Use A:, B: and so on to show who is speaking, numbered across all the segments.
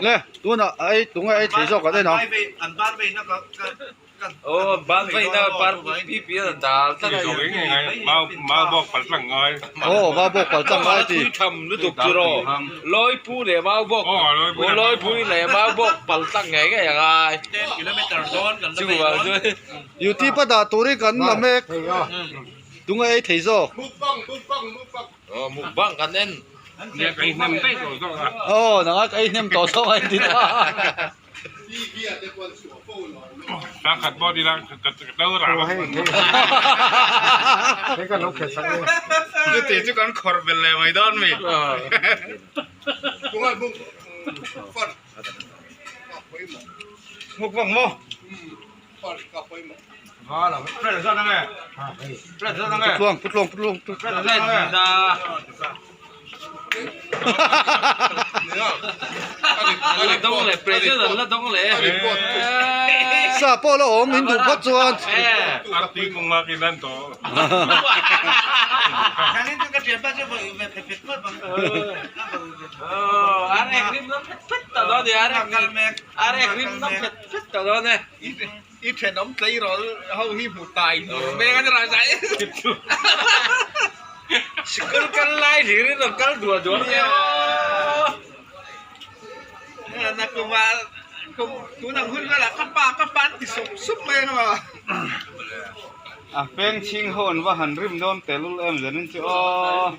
A: Le tunah a ei tunge ei thei zawk an en ang.
B: Aw ban vei na par pi pi a dal tlat a
C: Mau bawk pal tlang ngai.
A: Aw mau bawk pal tlang ngai ti.
B: Thui tham lutuk chu rawh. Lawi pu leh mau bawk. Lawi pui leh mau bawk pal tlang ngei ngei a ngai. Chu vang chuan.
A: Youtube a dah turin kan la mek. Tunge ei thei zawk.
B: Aw mukbang kan en.
C: Nia ka ei hnem daih tawh zawk a.
A: Aw nanga ka ei hnem tawh zawk a inti ta.
C: Sang khat pawh tila ka to rah lo.
D: Chuti chu kan khawrh belh leh mai dawn mi. Mukbang maw?
A: Putluang putluang putluang Sa pawh la awm in duh phawt chuan.
D: I thenawm tleirawl ho hi hmu tai hnur mek a ni rai zai.
B: Sikul kal lai hlir in rawn kal duah duah nia aw.
D: Nakuma kum tunang hun velah ka pa ka pa an ti sup sup mai ang a.
E: A peng chhing ho an va han rim dawn tehlul em zanin chu aw.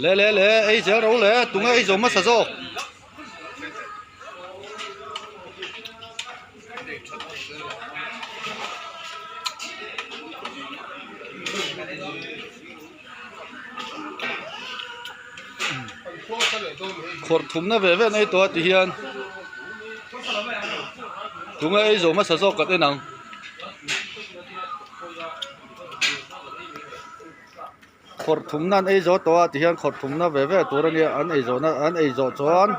A: Le le le ei zel ro le tunge ei zo hmasa zawk. Khawrh thumna ve ve an ei tawh a ti hian tunge ei zo hmasa zawk kan en ang. Khawrh thumna an ei zo tawh a ti hian khawrh thumna ve ve tur a nia an ei zawhna an ei zawh chuan.